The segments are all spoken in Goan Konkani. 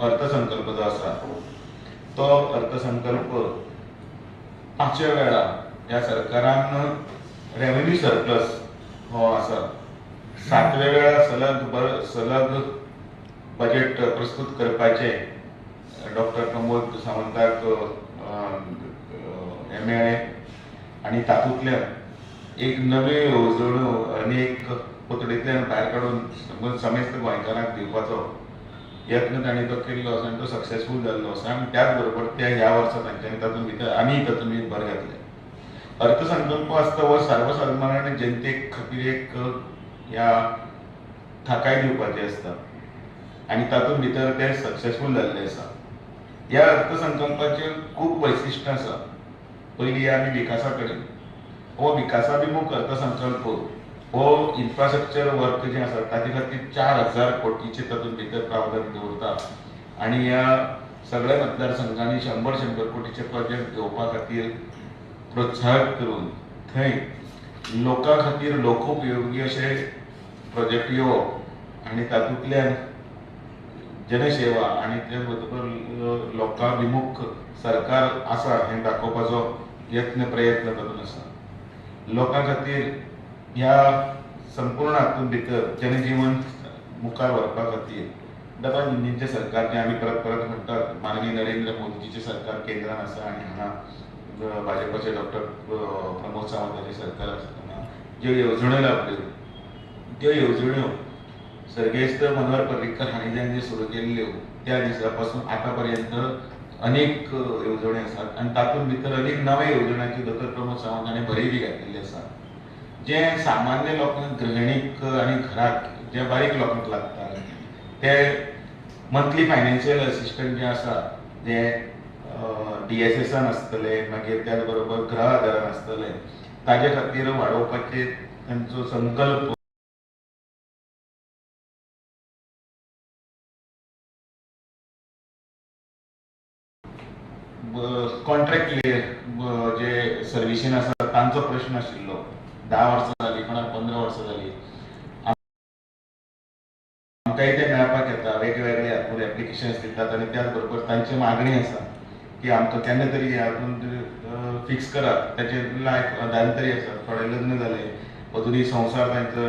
अर्थसंकल्प जो आसा तो अर्थसंकल्प पांचव्या वेळा ह्या सरकारान रेव्हेन्यू सरप्लस हो आसा सातव्या वेळा सलग बजेट प्रस्तुत करपाचे डॉक्टर प्रमोद सावंताक हें मेळ्ळें आनी तातूंतल्यान एक नव्यो येवजण्यो आनी एक कोथळींतल्यान भायर काडून समेस्त गोंयकारांक दिवपाचो यत्न तांणी तो केल्लो आसा आनी तो सक्सेसफूल जाल्लो आसा आनी त्याच बरोबर त्या ह्या वर्सा तांच्यांनी तातूंत भितर आनी तातूंत भर घातले. अर्थसंकल्प आसता हो सर्वसामान्य जनते खातीर एक ह्या थाकाय दिवपाची आसता आनी तातूंत भितर ते सक्सेसफूल जाल्ले आसा. ह्या अर्थसंकल्पाचें खूब वैशिश्ट आसा. पयलीं आमी विकासा कडेन हो विकासाभिमुख अर्थसंकल्प हो इन्फ्रास्ट्रक्चर वर्क जें आसा ताचे खातीर 4000 कोटीचे तातूंत भितर प्रावधान दवरता आनी ह्या सगळ्या मतदारसंघांनी 100-100 कोटीचे प्रोजेक्ट घेवपा खातीर प्रोत्साहन करून थंय लोकां खातीर लोकोपयोगी अशे प्रोजेक्ट येवप आनी तातूंतल्यान जनसेवा आनी ते बरोबर लोकाभिमुख सरकार आसा हें दाखोवपाचो यत्न प्रयत्न तातूंत आसा. लोकां खातीर ह्या संपूर्ण हातूंत भितर जनजीवन मुखार व्हरपा खातीर डबल इंजिनचें सरकार जें आमी परत परत म्हणटात माननीय नरेंद्र मोदीजीचें सरकार केंद्रान आसा आनी हांगा भाजपाचे डॉक्टर प्रमोद सावंताचें सरकार आसतना ज्यो येवजण्यो लाबल्यो त्यो येवजण्यो सर्गेस्त मनोहर पर्रीकर हांणी जेन्ना सुरू केल्ल्यो त्या दिसा पासून आतां पर्यंत अनेक येवजण्यो आसात आनी तातूंत भितर अनेक नव्या येवजण्यांची डॉक्टर प्रमोद सावंत हांणी भरय बी घातलेली आसा. जे सामान्य लोकांक गृहिणीक आनी घराक जे बारीक लोकांक लागता ते मंथली फायनान्शियल असिस्टंट जे आसा जे DSSान आसतले मागीर त्याच बरोबर गृह आदारान आसतले ताजे खातीर वाडोवपाचे तांचो संकल्प कॉन्ट्रॅक्ट जे सर्विसीन आसा तांचो प्रश्न आशिल्लो. 10 वर्सां जाली कोणाक 15 वर्सां जाली आमकांय ते मेळपाक येता. वेगवेगळे हातूंत एप्लिकेशन्स दितात आनी त्याच बरोबर तांची मागणी आसा की आमकां केन्ना तरी हातूंत फिक्स करात. ताचे लायफ आदार तरी आसा. थोडे लग्न जाले अजुनूय संवसार तांचो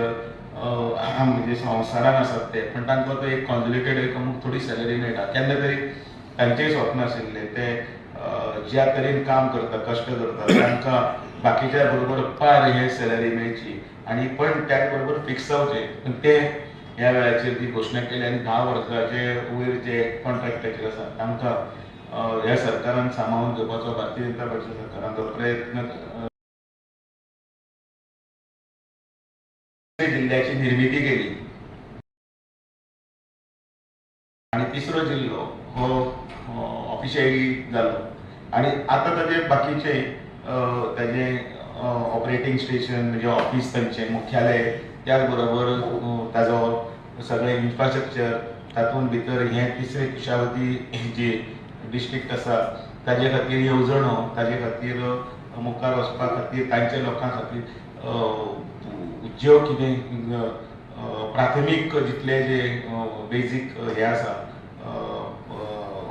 म्हणजे संवसारान आसात ते पण तांकां तो एक कॉन्सोलिडेटेड एक अमूक थोडी सॅलरी मेळटा. केन्ना तरी तांचेय स्वप्न आशिल्लें ते ज्या तरेन काम करता कश्ट करता तांकां बाकीच्या बरोबर पार हे सॅलरी मेळची आनी पण त्याच बरोबर फिक्स जावचें. पण ते ह्या वेळाचेर ती घोशणा केली आनी 10 वर्साचे वयर जे कॉन्ट्रॅक्टाचेर आसा तांकां ह्या सरकारान सामावून घेवपाचो भारतीय जनता पक्ष सरकारान जो प्रयत्न जिल्ल्याची निर्मिती केली आनी तिसरो जिल्लो हो ऑफिशियली जालो आनी आतां ताजे बाकीचे ताजे ऑपरेटींग स्टेशन म्हणजे ऑफिस तांचें मुख्यालय त्याच बरोबर ताजो सगळें इन्फ्रास्ट्रक्चर तातूंत भितर हें तिसरें कुशावती जी डिस्ट्रिक्ट आसा ताजे खातीर येवजणो ताजे खातीर मुखार वचपा खातीर तांच्या लोकां खातीर ज्यो कितें प्राथमीक जितले जे बेजीक हे आसा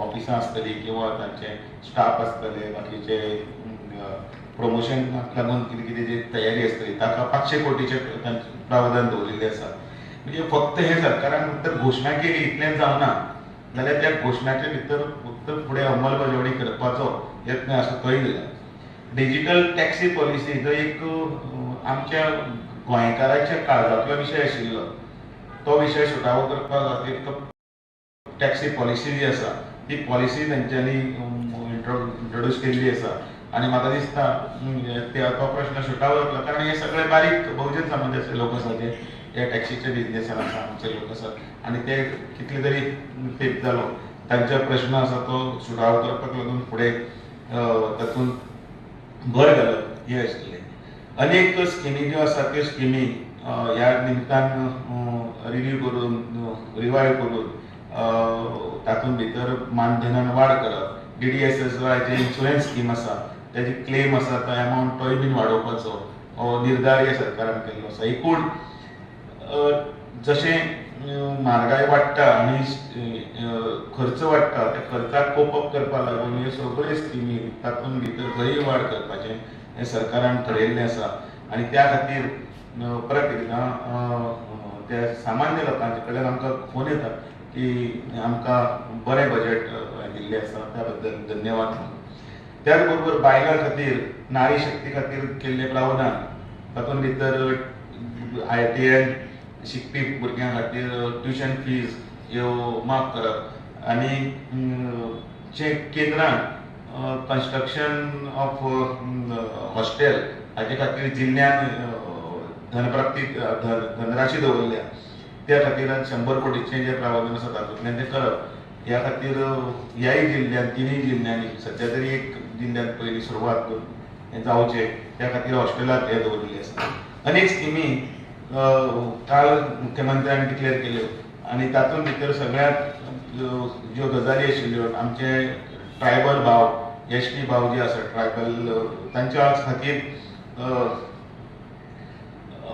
ऑफिसां आसतलीं किंवा तांचे स्टाफ आसतले बाकीचे प्रमोशनाक लागून कितें कितें जी तयारी आसतली ताका 500 कोटीचें तांचें प्रावधान दवरिल्लें आसा. म्हणजे फक्त हे सरकारान फक्त घोशणा केली इतलेंच जावना जाल्यार त्या घोशणाचे भितर फक्त फुडें अंमलबजावणी करपाचो यत्न आसा तोय दिला. डिजिटल टॅक्सी पॉलिसी जो एक आमच्या गोंयकाराच्या काळजांतलो विशय आशिल्लो तो विशय सुटावो करपा खातीर तो टॅक्सी पॉलिसी जी आसा ती पॉलिसी तांच्यांनी इंट्रोड्यूस केल्ली आसा आनी म्हाका दिसता तो प्रश्न सुटावो जातलो. कारण हे सगळे बारीक बहुजन समाजाचे लोक आसा जे ह्या टॅक्सीच्या बिजनेसान आसा आमचे लोक आसात आनी ते कितले तरी तेंप जालो तांचो प्रश्न आसा तो सुटावो करपाक लागून फुडें तातूंत भर घालप हें आशिल्लें. अनेक स्किमी ज्यो आसा त्यो स्किमी ह्या निमतान रिन्यू करून रिवायव करून तातूंत भितर मानधनान वाड करप, DDSSY insurance scheme आसा ताजी क्लेम आसा तो एमावंट तोय बीन वाडोवपाचो हो निर्धार ह्या सरकारान केल्लो आसा. एकूण जशें म्हारगाय वाडटा आनी खर्च वाडटा त्या खर्चाक कोप अप करपाक लागून ह्यो सगळ्यो स्किमी तातूंत भितर बरी वाड करपाचें हें सरकारान ठरयल्लें आसा. आनी त्या खातीर परत एकदां त्या सामान्य लोकांचे कडल्यान आमकां फोन येता की आमकां बरें बजेट दिल्लें आसा, त्या बद्दल धन्यवाद. त्याच बरोबर बायलां खातीर, नारी शक्ती खातीर केल्लें प्रावधान, तातूंत भितर ITI शिकपी भुरग्यां खातीर ट्युशन फीज ह्यो माफ करप आनी जे केंद्रान कन्स्ट्रक्शन ऑफ हॉस्टेल हाजे खातीर जिल्ल्यान धनप्राप्ती धनराशी दवरल्या त्या खातीर 100 कोटीचें जें प्रावधान आसा तातूंतल्यान तें करप. ह्या खातीर ह्याय जिल्ल्यांत, तिनूय जिल्ल्यांनी सद्या तरी एक जिल्ल्यांत पयली सुरवात करून जावचें त्या खातीर हॉस्टेलांत हें दवरिल्लें आसा. अनेक स्किमी काल मुख्यमंत्र्यान डिक्लेअर केल्यो आनी तातूंत भितर सगळ्यांत ज्यो गजाली आशिल्ल्यो आमचे ट्रायबल भाव, ST भाव जे आसा ट्रायबल, तांच्या खातीर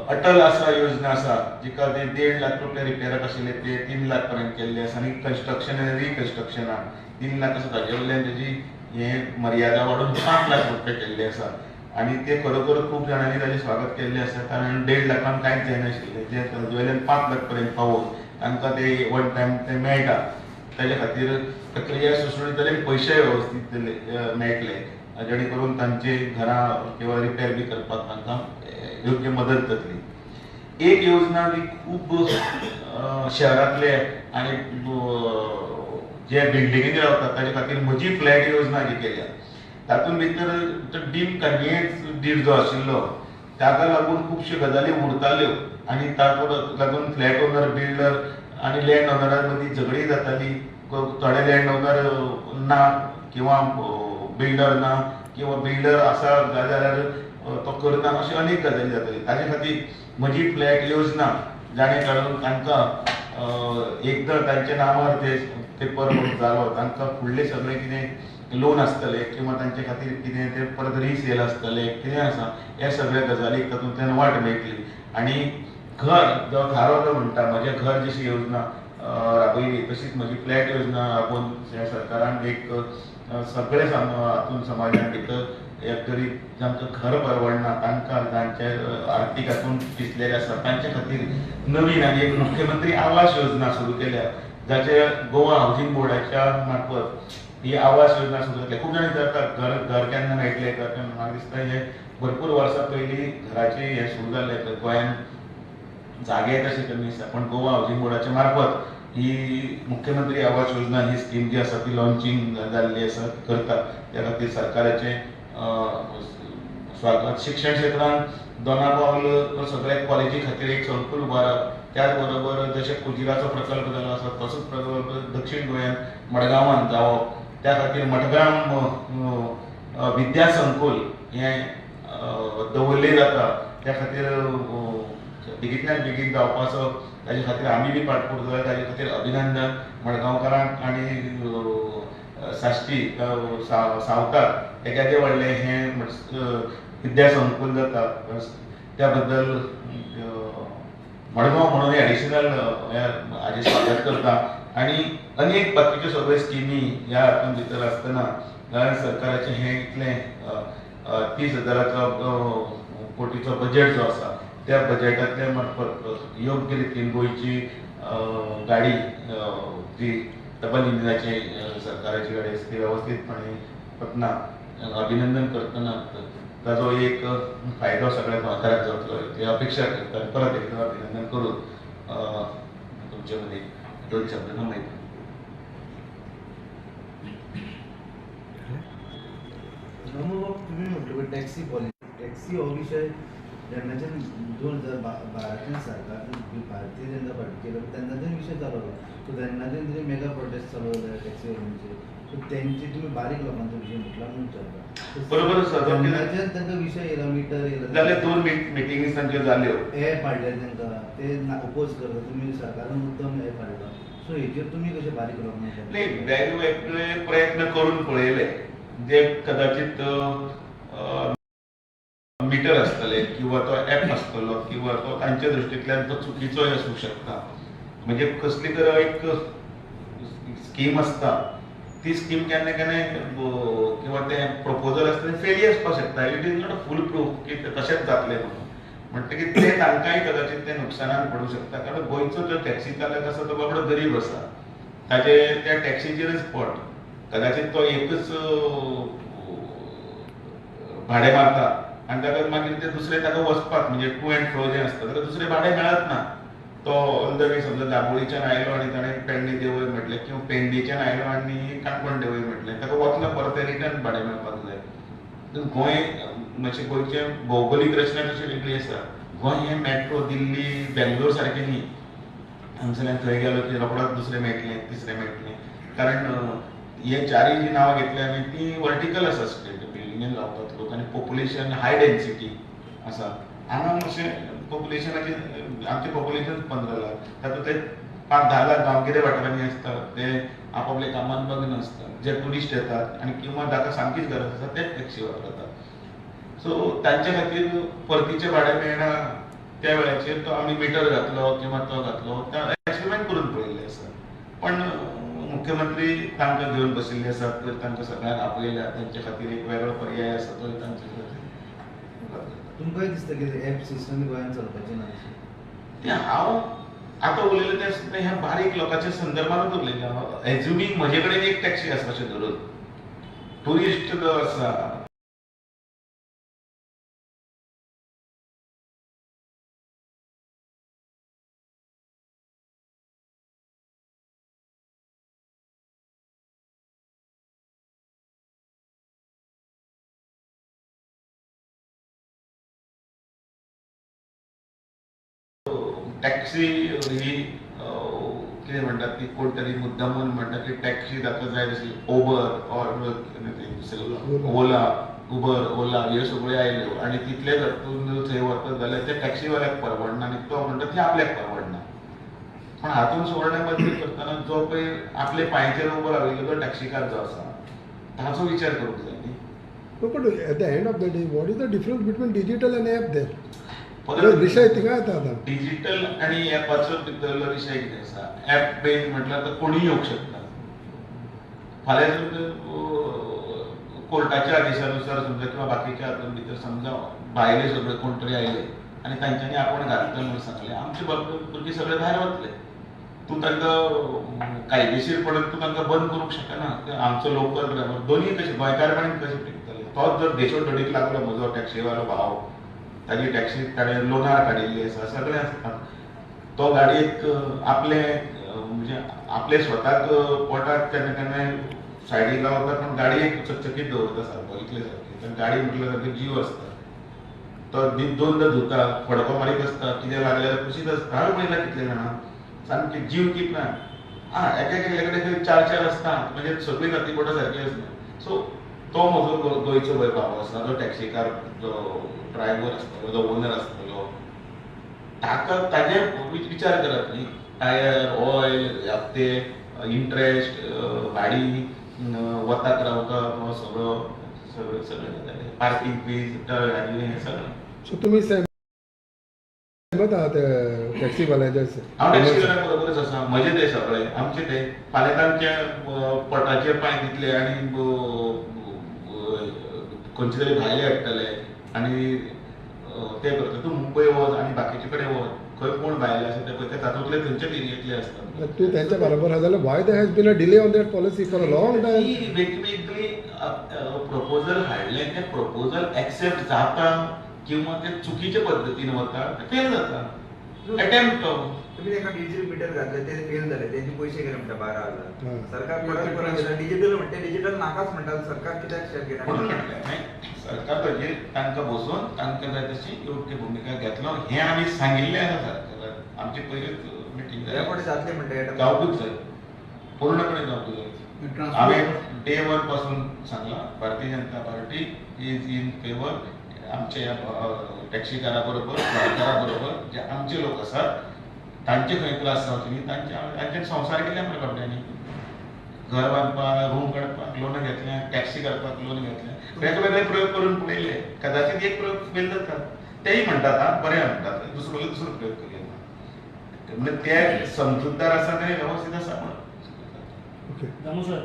अटल आसरा योजना आसा जिका ते 1.5 लाख रुपया रिपेराक आशिल्ले ते 3 लाख पर्यंत केल्ले आसा आनी कन्स्ट्रक्शन आनी रिकन्स्ट्रक्शनाक 3 लाख आसा ताजे वयल्यान तेजी हें मर्यादा वाडोवन 5 लाख रुपया केल्ले आसा. आनी ते खरोखर खूब जाणांनी ताजें स्वागत केल्लें आसा, कारण 1.5 लाखान कांयच जायनाशिल्लें, जे ताजे वयल्यान 5 लाख पर्यंत पावोवन तांकां ते वन टायम ते मेळटा. ताजे खातीर प्रक्रिया सुसुळीत जाली आनी पयशे वेवस्थीत मेळटले जेणे करून तांचे घरां किंवा रिपेर बी करपाक तांकां योग्य मदत जातली. एक योजना जी खूब शहरांतले आनी जे बिल्डिंगेनी रावतात ताजे खातीर म्हजी फ्लॅट योजना जी केल्या तातूंत भितर डीम कन्व्हियन्स did जो आशिल्लो ताका लागून खुबश्यो गजाली उरताल्यो आनी ताका लागून फ्लॅट ओनर, बिल्डर आनी लँड ओनरां मदीं झगडीं जातालीं. थोडे लँड ओनर ना किंवा बिल्डर ना किंवा बिल्डर आसा जाल्यार तो करना, अश्यो अनेक गजाली जाताली. ताजे खातीर म्हजी फ्लॅट योजना जाणें काडून तांकां एकदां तांच्या नांवार ते पेपर जालो तांकां फुडलें सगळें कितें लोन आसतलें किंवा तांचे खातीर कितें तें परत रिसेल आसतलें कितें आसा ह्या सगळ्या गजालीक तातूंतल्यान वाट मेळटली. आनी घर जो थारो जो म्हणटा म्हजें घर जशी योजना राबयली तशीच म्हजी फ्लॅट योजना राबोवन ह्या सरकारान एक सगळे हातून समाजान भितर एक गरीब जांकां घर परवडना तांकां, जांचे आर्थीक हातून पिसलेले आसा तांचे खातीर नवीन आनी एक मुख्यमंत्री आवास योजना सुरू केल्या जाचे गोवा हावजींग बोर्डाच्या मार्फत ही आवास योजना सुरू जातली. खूब जाण विचारतात घर घर केन्ना मेळटलें, घर केन्ना. म्हाका दिसता हे भरपूर वर्सां पयलीं घराचें हें सुरू जालें. गोंयांत जागे तशे कमी आसा पण गोवा हावजींग बोर्डाच्या मार्फत ही मुख्यमंत्री आवास योजना ही स्कीम जी आसा ती लॉन्चिंग जाल्ली आसा, करता. त्या खातीर सरकाराचें स्वागत. शिक्षण क्षेत्रांत दोना पावल सगळ्या कॉलेजी खातीर एक संकुल उबारप, त्याच बरोबर जशें कुजिराचो प्रकल्प जालो आसा तसोच प्रकल्प दक्षिण गोंयांत मडगांवांत जावप, त्या खातीर मठग्राम विद्या संकुल हें दवरलें जाता त्या खातीर बेगींतल्यान बेगीन जावपाचो ताजे खातीर आमी बी पाठपुरतो जाय. ताजे खातीर अभिनंदन मडगांवकारांक आनी साश्टी सावताक एकादें व्हडलें हें विद्या संकुल जाता त्या बद्दल मडगांव म्हणून एडिशनल हाजें स्वागत करता. आनी अनेक बाकीच्यो सगळ्यो स्किमी ह्या हातूंत भितर आसतना गोंय सरकाराचें हें इतलें 30,000 कोटीचो बजेट जो आसा त्या बजेटांतल्या मार्फत योग्य रितीन गोंयची गाडी जी डबल इंजिनाची सरकाराची गाडी आसा ती वेवस्थीतपणे वतना अभिनंदन करतना ताजो एक फायदो सगळ्या गोंयकारांक जातलो ही अपेक्षा करता. परत एकदां अभिनंदन करून तुमचे मदीं दोन शब्द नमयता. तुमी म्हटलं टॅक्सी पॉलिसी, टॅक्सी हो विशय जेन्नाच्यान 2012 सरकार भारतीय जनता पार्टी केलो तेन्नाच्यान विशय चालवलो. सो तेन्नाच्यान तेजे मेगा प्रोटेस्ट चालू जाले टॅक्सी वाल्यांचे. सो तेंचे तुमी बारीक लोकांचो विशय म्हटला म्हणून विचारता. बरोबर आसा. तेन्नाच्यान तांकां विशय येयला, मिटर येयला, जाल्यार 2 मिटिंगी तांच्यो जाल्यो, एप हाडले तांकां ते ओपोज करता, तुमी सरकारान मुद्दम एप हाडला. सो हेचेर तुमी कशें बारीक लोकांक नाही वेगवेगळे प्रयत्न करून पळयले जे कदाचित मिटर आसतले किंवा तो एप आसतलो किंवा तो तांच्या दृश्टींतल्यान तो चुकीचोय आसूंक शकता. म्हणजे कसली तर एक स्कीम आसता ती स्कीम केन्ना केन्नाय किंवा तें प्रपोजल आसता तें फेली आसपाक शकता. It is not a full proof की तें तशेंच जातलें म्हणून. म्हणटकीर तें तांकांय कदाचित तें नुकसानान पडूंक शकता. कारण गोंयचो जो टॅक्सी चालक आसा तो बाबडो गरीब आसा, ताजे त्या टॅक्सीचेरच पोट, कदाचित तो एकच भाडें मारता आनी ताका मागीर ते दुसरे ताका वचपाक म्हणजे टू एंड फ्रो जें आसता ताका दुसरें भाडें मेळत ना. तो ऑल the way समजा दाबोळीच्यान आयलो आनी ताणें पेडणे देवय म्हटलें किंवा पेडणेच्यान आयलो आनी काणकोण देवय म्हटलें, ताका वतना परतें रिटर्न भाडें मेळपाक जाय. गोंय मातशें गोंयचें भौगोलीक रचना तशी वेगळी आसा. गोंय हें मेट्रो दिल्ली बेंगलोर सारकें न्ही, हांगसरल्यान थंय गेलो की रोखडोच दुसरें मेळटलें तिसरें मेळटलें. कारण हे चारय जी नांवां घेतली आमी ती वर्टिकल आसा, स्टेट बिल्डिंगेन रावतात लोक आनी पॉप्युलेशन हाय डेन्सिटी आसा. हांगा मातशें पॉप्युलेशनाचे आमचें पॉप्युलेशन 15 लाख, तातूंतले 5-10 लाख गांवगिरे वाठारांनी आसता, ते आपापल्या कामान मग्न आसता, जे ट्युरिस्ट येतात आनी किंवा जाका सामकीच गरज आसा ते टॅक्सी वापरतात. सो तांचे खातीर परतीचें भाडें मेळना त्या वेळाचेर तो आमी मिटर घातलो किंवा तो घातलो एक्सपेरिमेंट करून पळयल्लें आसा. पण मुख्यमंत्री तांकां घेवन बशिल्ले आसात, तर तांकां सगळ्यांक आपयल्या, तांचे खातीर एक वेगळो पर्याय आसा तो तांचे खातीर. तुमकांय दिसता की एप सिस्टम गोंयांत चलपाचें ना? तें हांव आतां उलयलें तें सुद्दां ह्या बारीक लोकांच्या संदर्भानूच उलयलें. एज्युमींग म्हजे कडेन एक टॅक्सी आसा अशें धरून ट्युरिस्ट जो आसा टॅक्सी ही कितें म्हणटात ती कोण तरी मुद्दामून म्हणटा की टॅक्सी ताका जाय तशी उबर ऑर दुसरें ओला उबर ओला ह्यो सगळ्यो आयल्यो आनी तितले जर तूं थंय वता जाल्यार त्या टॅक्सीवाल्याक परवडना आनी तो म्हणटा ती आपल्याक परवडना. पण हातून सगळें बदली करतना जो पळय आपले पांयाचेर उबो राविल्लो तो टॅक्सीकार जो आसा ताचो विचार करूंक जाय न्ही. But at the end of the day, what is the difference between digital and app there? विषय थिंगा येता आतां. डिजिटल आनी ॲपाचो भितरलो विशय कितें आसा, ॲप बेज म्हटल्यार आतां कोणूय येवंक शकता. फाल्यां जर कोर्टाच्या आदेशानुसार समजा किंवा बाकीच्या हातून भितर समजा भायले सगळे कोण तरी आयले आनी तांच्यांनी आपूण घातले म्हणून सांगलें, आमचे भुरगीं सगळे भायर वतले. तूं तांकां कायदेशीरपणान तूं तांकां बंद करूंक शकना. आमचो लोकल ड्रायव्हर दोनूय कशें गोंयकारपणान कशें टिकतले? तोच जर देशोधडीक लागलो म्हजो टॅक्सीवालो भाव, ताजी टॅक्सी ताणें लोनार काडिल्ली आसा, सगळें आसता, तो गाडयेक आपले म्हणजे आपले स्वताक पोटाक केन्ना केन्नाय सायडीक लावता पूण गाडयेक चकचकीत दवरता सारको, इतले सारकें. कारण गाडी म्हटल्यार सारको जीव आसता, तो दीस दोनदा धुता, फडको मारीत आसता, कितें लागलें जाल्यार पुशीत आसता. हांवें पळयलां कितले जाणां सामकें जीव कितना आं एक एकल्या कडेन 4-4 आसता, म्हणजे सगळीं जाती पोटां सारकी आसना. सो तो म्हजो गोंयचो पळय भाव आसा, जो टॅक्सीकार जो ड्रायव्हर आसतलो, जो ओनर आसतलो, ताका ताजे विचार करात न्ही. टायर, ऑयल, हप्ते, इंट्रस्ट, भाडी, वताक रावता सगळो सगळें सगळें पार्किंग फीज आनी हें सगळें. सो तुमी सहमत आहात टॅक्सीवाल्यांच्या? हांव टॅक्सीवाल्या बरोबरच आसा. म्हजे ते सगळे आमचे ते फाल्यां तांच्या पोटाचेर पांय दितले आनी खंयचे तरी भायले हाडटले आनी ते करता. तूं मुंबय वच आनी बाकीचे कडेन वच, खंय कोण भायले आसा ते पळय, ते तातूंतले थंयच्याच एरियेंतले आसतात. तूं तेंच्या बरोबर आसा जाल्यार why there has been a delay on that policy for a long time? ती वेगवेगळी प्रपोजल हाडलें, तें प्रपोजल एक्सेप्ट जाता किंवा ते चुकीचे पद्दतीन वता, ते फेल जाता अटेम्प्ट. तुम्ही ताका डिजिटल मिटर घातले ते फेल जाले, तेंचे पयशे गेले म्हणटा 12,000. सरकार परत परत घेता डिजिटल म्हणटा, डिजिटल नाकाच म्हणटा, सरकार कित्याक स्टेप घेता? म्हणून म्हटलें सरकार ताजेर तांकां बसोवन तांकां जाय तशी योग्य भुमिका घेतलो हें आमी सांगिल्लें आसा सरकाराक. आमची पयलीच मिटींग ह्या फावटी जातलें म्हणटा, जावपूच जाय, पूर्णपणे जावपूच जाय. हांवें डे 1 पासून सांगलां, Bharatiya Janata Party is in favour आमच्या ह्या टॅक्सीकारा बरोबर, गोंयकारा बरोबर जे आमचे लोक आसात तांचे खंय त्रास जावचे न्ही, तांचे संवसार केले मरे बाबड्यांनी, घर बांदपाक, रूम काडपाक लोन घेतलें, टॅक्सी काडपाक लोन घेतलें, वेगवेगळे प्रयोग करून पळयले. कदाचित एक प्रयोग फेल जाता, तेय म्हणटात आं बरें म्हणटात, दुसरो दुसरो प्रयोग करुया. म्हणजे ते समजूतदार आसा ते व्यवस्थित आसा म्हणून. ओके दामू सर,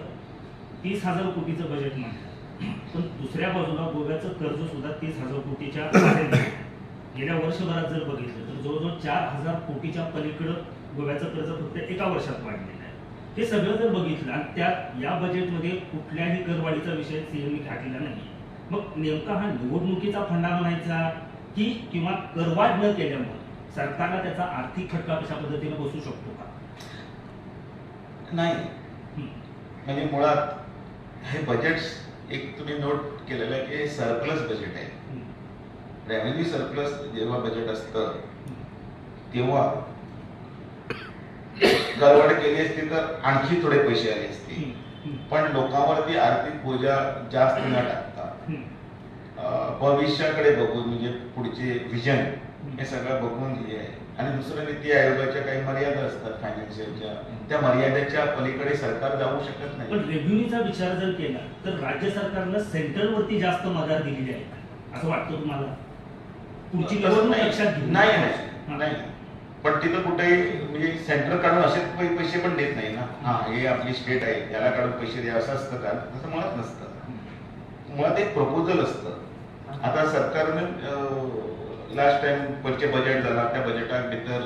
30,000 कोटीचं बजेट म्हणतात, पण दुसऱ्या बाजूला गोव्याचं कर्ज सुद्धा 30,000 कोटीच्या बाहेर. गेल्या वर्षभरात जर बघितलं तर जवळजवळ 4,000 कोटीच्या पलीकडं गोव्याचं कर्ज फक्त एका वर्षात वाढलेलं आहे. हे सगळं जर बघितलं आणि त्यात या बजेटमध्ये कुठल्याही करवाढीचा विषय सीएमनी घातलेला नाही, मग नेमका हा निवडणुकीचा फंडा म्हणायचा की किंवा करवाढ न केल्यामुळे सरकारला त्याचा आर्थिक फटका कशा पद्धतीने बसू शकतो का? नाही, म्हणजे मुळात हे बजेट एक तुम्ही नोट केलेलं आहे की हे सरप्लस बजेट आहे. रेव्हेन्यू सरप्लस जेव्हा बजेट असतं तेव्हा करवाढ केली असती तर आणखी थोडे पैसे आले असते, पण लोकांवरती आर्थिक बोजा जास्त न टाकता भविष्याकडे बघून, म्हणजे पुढचे विजन हे सगळं बघून हे आहे. आणि दुसरं, नीती आयोगाच्या काही मर्यादा असतात फायनान्शियलच्या, त्या मर्यादेच्या पलीकडे सरकार जाऊ शकत नाही. पण रेव्हेन्यूचा विचार जर केला तर राज्य सरकारनं सेंट्रलवरती जास्त मदार दिलेली आहे असं वाटतं तुम्हाला? पुढची निवडणूक लक्षात घेऊन नाही नाही, पण तिथं कुठेही म्हणजे सेंटर काढून असे पैसे पण देत नाही ना. हा, हे आपली स्टेट आहे याला काढून पैसे द्या असं असतं का? तसं मुळात नसतं. मुळात एक प्रपोजल असतं. आता सरकारने लास्ट टाइम पयचे बजेट जाला त्या बजेटाक भितर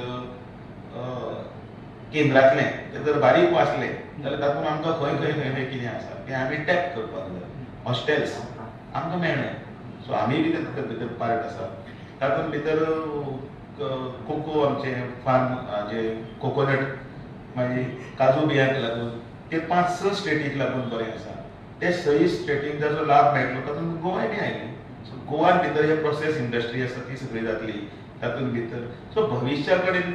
केंद्रातलें ते जर बारीक वाचलें जाल्यार तातूंत आमकां खंय खंय खंय खंय कितें आसा तें आमी टॅप करपाक जाय. हॉस्टेल्स आमकां मेळ्ळें, सो आमी बी तातूंत भितर पार्ट आसा. तातूंत भितर कोको आमचे फार्म जे कोकोनट मागीर काजू बियांक लागून ते 5-6 स्टेटीक लागून बरें आसा. ते 6 स्टेटीक जाचो लाभ मेळटलो तातूंत गोवाय बी आयली. सो गोवान भितर हे प्रोसेस इंडस्ट्री आसा ती सगळी जातली तातूंत भितर. सो भविश्या कडेन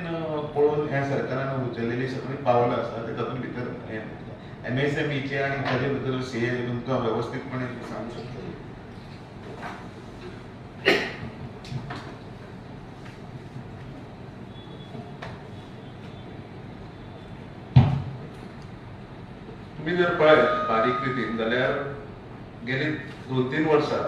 पळोवन ह्या सरकारान उचललेली सगळीं पावलां आसा ते तातूंत भितर हें एमएसएमईचे आनी ताजे भितर सीए तुमकां वेवस्थीतपणे सांगू शकता. तुम्ही जर पळयत बारीक रितीन जाल्यार गेली 2-3 वर्सां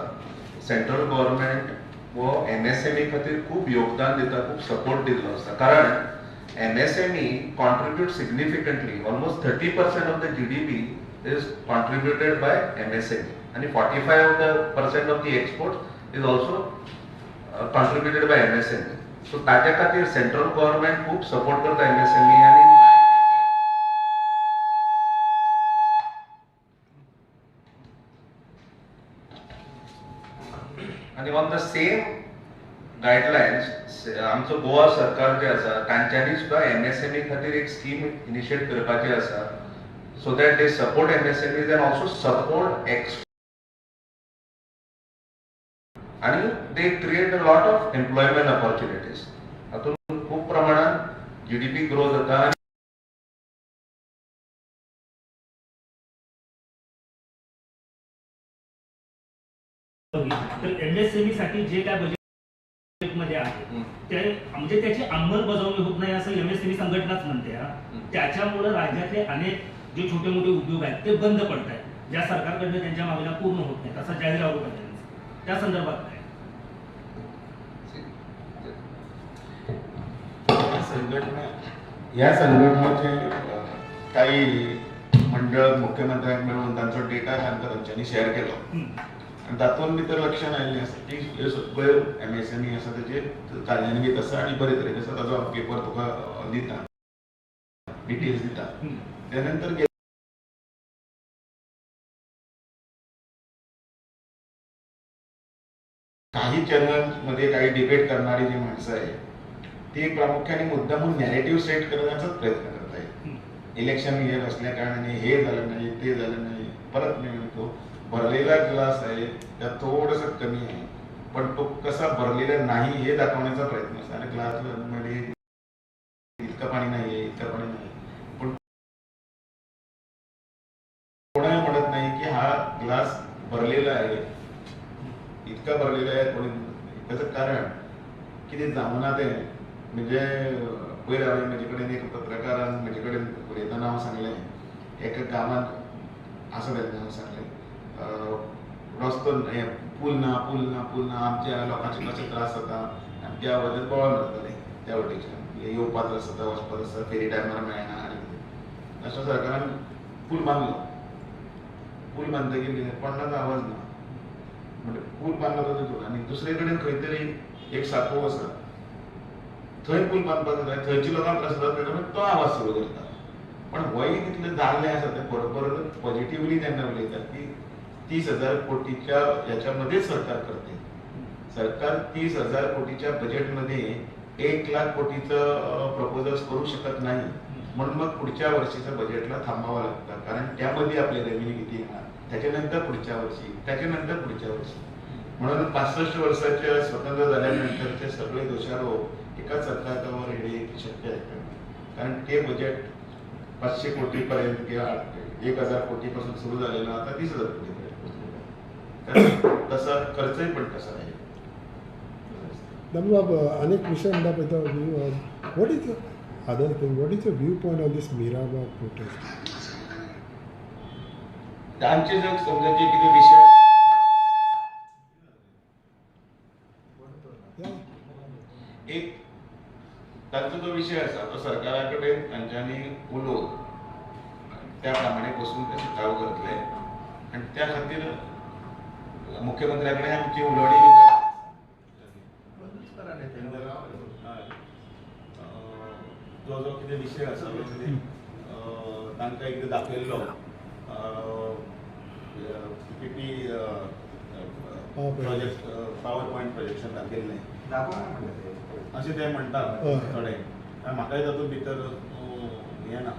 सेंट्रल गव्हर्मेंट हो एमएसएमई खातीर खूब योगदान दिता, खूब सपोर्ट दिल्लो आसा. कारण MSME contribute significantly, almost 30% of the GDP is contributed by MSME आनी 45% of the export is also contributed by MSME. So ताज्या खातीर सेंट्रल गव्हर्मेंट खूब सपोर्ट करता एमएसएमई आनी आनी ऑन the same guidelines आमचो गोवा सरकार जे आसा तांच्यांनी सुद्दां एमएसएमई खातीर एक स्कीम इनिशिएट करपाची आसा, so that they support MSMEs and also support export आनी they create a lot of employment opportunities. हातूंत खूब प्रमाणात जीडीपी ग्रो जाता. तर एमएसएमई साठी जे काय बजेटमध्ये आहे ते म्हणजे त्याची अंमलबजावणी होत नाही असं एमएसएमई संघटनाच म्हणते. त्याच्यामुळे राज्यातले अनेक जे छोटे मोठे उद्योग आहेत ते बंद पडत आहेत, ज्या सरकारकडनं त्यांच्या मागण्या पूर्ण होत नाहीत असा जाहीर आरोप आहे त्यांचा. त्या संदर्भात काय? ह्या संघटनेचे काही मंडळ मुख्यमंत्र्यांक मेळून तांचो डेटा तांकां तांच्यांनी शेअर केलो आनी तातूंत भितर लक्षात आयिल्लें आसा की ह्यो सगळ्यो एमएसएमई आसा तेजेर कार्यान्वीत आसा आनी बरे तरेन आसा. ताजो हांव पेपर तुका दिता, डिटेल्स दिता. त्या नंतर काही चॅनल्समध्ये काही डिबेट करणारी जी माणसं आहेत ती प्रामुख्याने मुद्दामून नॅरेटिव्ह सेट करण्याचाच प्रयत्न करत आहेत. इलेक्शन इयर असल्या कारणाने हे झालं नाही ते झालं नाही. परत मी म्हणतो, भरलेला ग्लास आहे त्यात थोडंसं कमी आहे, पण तो कसा भरलेला नाही हे दाखवण्याचा प्रयत्न असतो. आणि ग्लासमध्ये इतकं पाणी नाही आहे, इतकं पाणी नाही, पण कोणाही म्हणत नाही की हा ग्लास भरलेला आहे, इतका भरलेला आहे, कोणी म्हणत नाही. त्याचं कारण कितें जावना तें म्हणजे पयर हांवें म्हजे कडेन एक पत्रकारान म्हजे कडेन उलयतना हांव सांगलें, एका गांवांत आसा तेन्ना हांव सांगलें, रस्तो हे पूल ना पूल ना पूल ना, आमच्या लोकांचे कशे त्रास जाता आनी त्या वटेन बोवाळ मारताले त्या वटेच्यान. येवपाक त्रास जाता, वचपाक आसता, फेरी टायमार मेळना आनी कितें. अशें सरकारान पूल बांदलो, पूल बांदतकीर कितें कोणाचो आवाज ना, म्हणजे पूल बांदलो तो तितून. आनी दुसरे कडेन खंय तरी एक साको आसा थंय पूल बांदपाक जाय, थंयच्या लोकांक त्रास जाता तेन्ना तो आवाज सुरू करता. पण होय तितलें जाल्लें आसा तें बरोबर पॉझिटिवली तेन्ना उलयतात की 30,000 कोटीच्या ह्याच्यामध्येच सरकार करते. सरकार 30,000 कोटीच्या बजेटमध्ये 1 लाख कोटीचं प्रपोजल्स करू शकत नाही, म्हणून मग पुढच्या वर्षीचं बजेटला थांबावं लागतं, कारण त्यामध्ये आपले रेव्हेन्यू किती येणार, त्याच्यानंतर पुढच्या वर्षी, त्याच्यानंतर पुढच्या वर्षी. म्हणून 65 वर्षाच्या स्वतंत्र झाल्यानंतरचे सगळे दोषारोप एकाच सरकारवर येणे शक्य आहे, कारण ते बजेट 500 कोटीपर्यंत किंवा 1,000 कोटीपासून सुरू झालेलं आता 30,000 कोटीपर्यंत पोहोचलेलं आहे. कारण तसा खर्चही पण तसा आहे. दामबाब, अनेक विषय म्हणटा पळय तो what is other thing, what is your view point on this Miramar protest? तांचे जर समजा जे कितें विशय एक तांचो जो विशय आसा तो सरकारा कडेन तांच्यांनी उलोवन त्या प्रमाणे बसून ते सुटावो करतले आनी त्या खातीर मुख्यमंत्र्या कडेन आमची उलोवणी जो जो कितें विशय आसा तांकां एकदां दाखयल्लो PPT project power point projection दाखयल्लें अशें ते म्हणटात थोडे. म्हाकाय तातूंत भितर हें ना.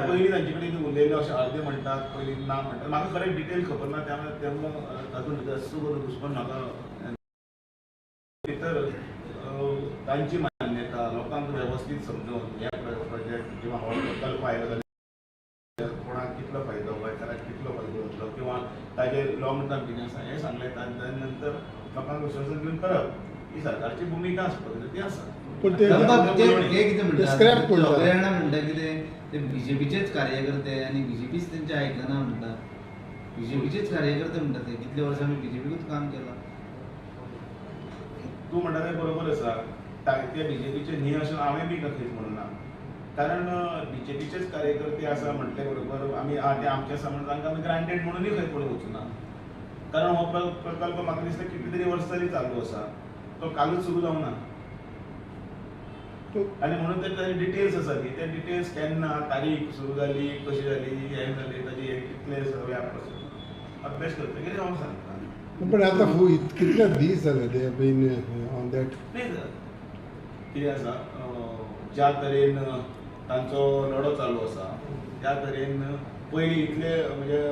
पयलीं तांचे कडेन उलयल्ले अशें अर्दे म्हणटात, पयलीं ना म्हणटात, म्हाका खरें डिटेल खबर ना, त्यामुळे तेन्ना तातूंत भितर असो करून घुसपून म्हाका भितर तांची मान्यता लोकांक वेवस्थीत समजून हे प्रोजेक्ट किंवा हो प्रकल्प आयलो जाल्यार कोणाक कितलो फायदो, गोंयकाराक कितलो फायदो जातलो किंवा ताजे लॉंग टर्म कितें आसा हें सांगलें. ताजे नंतर लोकांक विश्वासान घेवन करप ही सरकारची भुमिका आसपाक जाय, ती आसा. पण ते कितें म्हणटा म्हणटा कितें ते बीजेपीचेच कार्यकर्ते आनी बीजेपीच तेंचे आयकना म्हणटा, बीजेपीचेच कार्यकर्ते म्हणटा ते कितले वर्सां आमी बीजेपीकूच काम केलां. तूं म्हणटा तें बरोबर आसा, ते बीजेपीचे न्ही अशें हांवें बी खंयच म्हणूना, कारण बीजेपीचेच कार्यकर्ते आसा म्हटले बरोबर आमी ते आमचे आसा म्हणून तांकां आमी ग्रांटेड म्हणूनय खंय फुडें वचूना, कारण हो प्रकल्प म्हाका दिसता कितले तरी वर्सां तरी चालू आसा, तो कालूच सुरू जावना. आनी म्हणून ते ताजे डिटेल्स आसा न्ही, ते डिटेल्स केन्ना तारीख सुरू जाली, कशी जाली, हें जालें, ताजे हे कितले सगळे अभ्यास करतकीर हांव सांगता. पण आतां कितले दीस जाले they been on that. न्ही कितें आसा, ज्या तरेन तांचो लढो चालू आसा त्या तरेन पयलीं इतले म्हणजे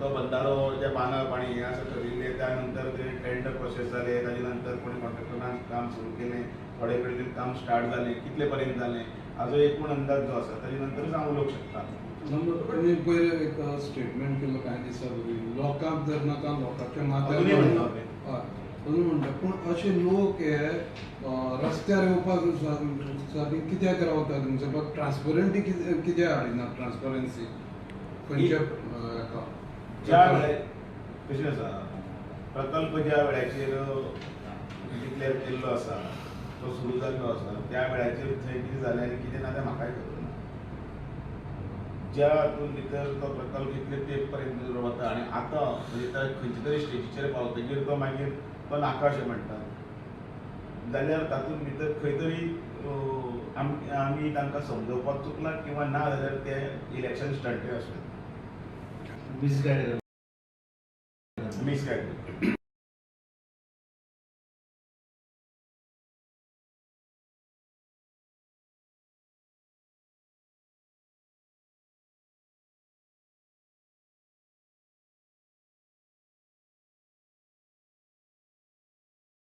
तो बंदारो जे बांदा पाणी हें आसा ठरिल्लें, त्या नंतर ते टेंडर प्रोसेस जाले, ताजे नंतर कोणी कॉन्ट्रॅक्टरान काम सुरू केलें, थोडे कडेन काम स्टार्ट जालें, कितले पर्यंत जालें हाजो एकूण अंदाज जो आसा ताजे नंतरच हांव उलोवंक शकता. तुमी पयर एक स्टेटमेंट केल्लो कांय दिसां पयलीं, लोकांक जर नाका लोकांच्या माथ्यार अजून म्हणटा, पूण अशे लोक हे रस्त्यार येवपाक सारकें कित्याक रावता? तुमचो ट्रान्सपरंटी कित्याक हाडिना? ट्रान्सपरन्सी खंयच्या ज्या वेळार कशें आसा, प्रकल्प ज्या वेळाचेर डिक्लेअर केल्लो आसा तो सुरू जाल्लो आसा त्या वेळाचेर थंय कितें जालें आनी कितें ना तें म्हाकाय खबर ना. ज्या हातूंत भितर तो प्रकल्प कितले तेंप पर्यंत वता आनी आतां म्हणजे खंयच्या तरी स्टेजीचेर पावतकीर तो मागीर तो नाका अशें म्हणटात जाल्यार तातूंत भितर खंय तरी आमी तांकां समजोवपाक चुकला किंवा ना जाल्यार ते इलेक्शन स्टंटूय आसूं मिसगायड मिसगायड.